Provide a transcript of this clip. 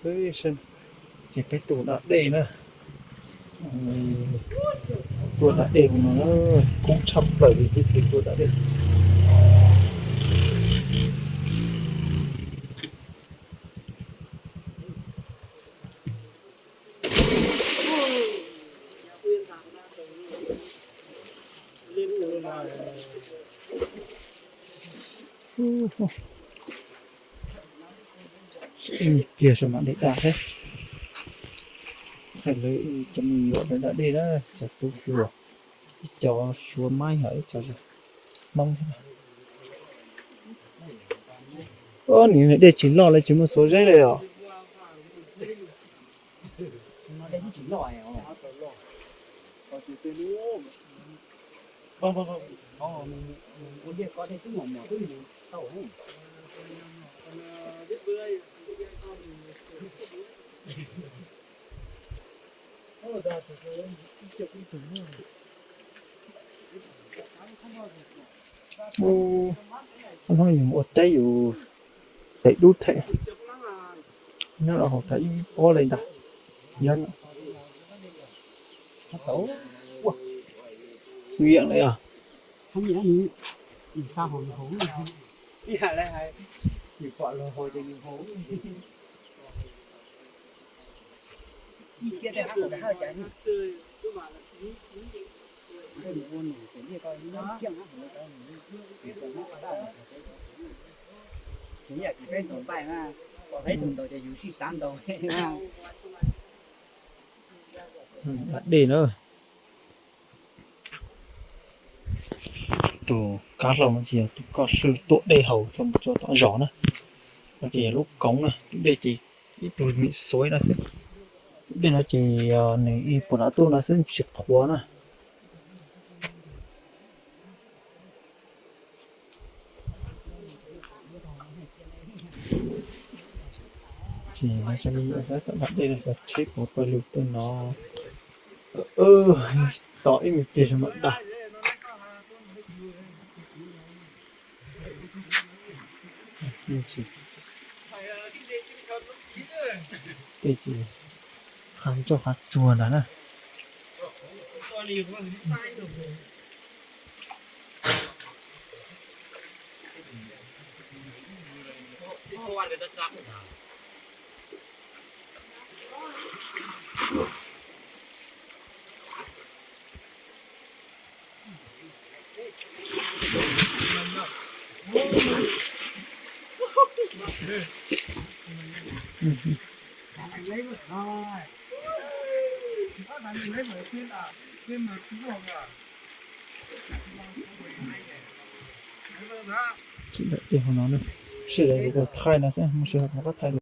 Ces peb tuaj da dej na. Tuaj da dej no na, kub tshaj plaws li peb thiaj tuaj da dej. Ib me pliag saum mam dej daj thiab. Thaij lawv cov me nyuam lawv da dej na, cov tub hluas, ib co Suav maib ho ib co Hmoob thiab. Nim dej tsis loj lawv tsis muaj xuav zeb li os. Hnub yus ua teb yus them dub them nyob rau hauv tham ib pob li ntag. Yog viam li os. Dej na. Tus kab hlau no ces yog tus koj swb tuam dej haus rau tom zos na. No ces yog lub koov na, tus dej ces ib tug mim xuav no xwb. Tus dej no ces nws ib puas dav tuaj no xwb tsis qhuav na. Ces no zoo li yog tom dej no xyov tsheb puas pawg lug tej no. Tos ib me pliag zoo mam da. Tej ces hav ntxauj hav tsuag ntag na. Sij hawm kuv thaij no xwb, muaj sij hawm kuv rov qab thaij dua.